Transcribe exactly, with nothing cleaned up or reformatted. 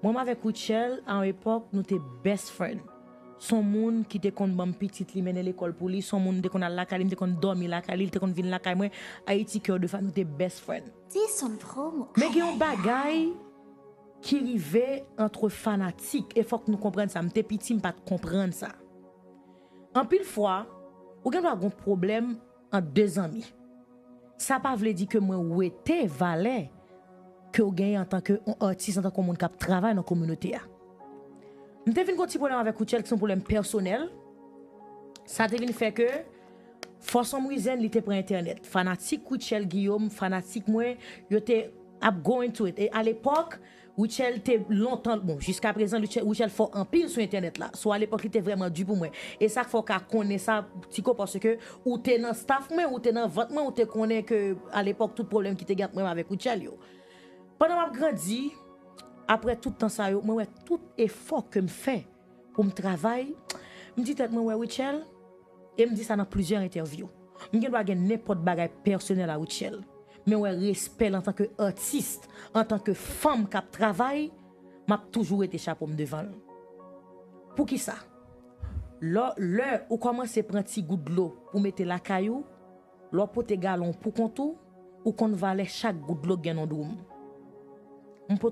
Mwen avèk Rutshelle, a yon epòk, nou te best friend. Son moun ki te konn ban m pitit li, mennen lekòl pou li, son moun m te konn al lakay li, m te konn dòmi lakay li, li te konn vin lakay mwen. Ayiti, kè de fa, nou te best friend. Ti son promo. Men gen yon bagay ki rive antre fanatik, e fòk nou konprann sa. M te piti, m pa t konprann sa. Anpil fwa, ou gen dwa gen yon pwoblèm ant de zanmi. Sa pa vle di ke mwen wete valè ke w genyen antanke yon atis, antanke yon moun k ap travay nan kominote a. M te vin gen yon ti pwoblèm avèk Rutshelle, ki se yon pwoblèm pèsonèl. Sa te vin fè ke, for some reason, li te pran entènèt. Fanatik Rutshelle Guillaume, fanatik mwen, yo te ap go into it. E alepòk, Rutshelle te lontan, bon, jiska prezan, Rutshelle, Rutshelle fò anpil sou entènèt la. So, alepòk, li te vrèman di pou mwen. E sa k fè w ka konnen sa, Tiko, paske ou te nan staff mwen, ou te nan vant mwen, ou te konnen ke, alepòk, tout pwoblèm ki te gen ant mwen avèk Rutshelle yo. Pandan m ap grandi, apre tout tan sa yo, mwen wè tout efò ke m fè pou m travay, m di tèt mwen, wè, Rutshelle, e m di sa nan plizyè entèvyou. M gen dwa gen nenpòt bagay pèsonèl a Rutshelle, men wè, respè l antanke atis, antanke fanm k ap travay, m ap toujou rete chapo m devan l. Poukisa? Lò, lè ou kòmanse pran ti gout dlo pou mete lakay ou, lè w pote galon pou kont ou, ou konn valè chak gout dlo k gen nan dwom. M pot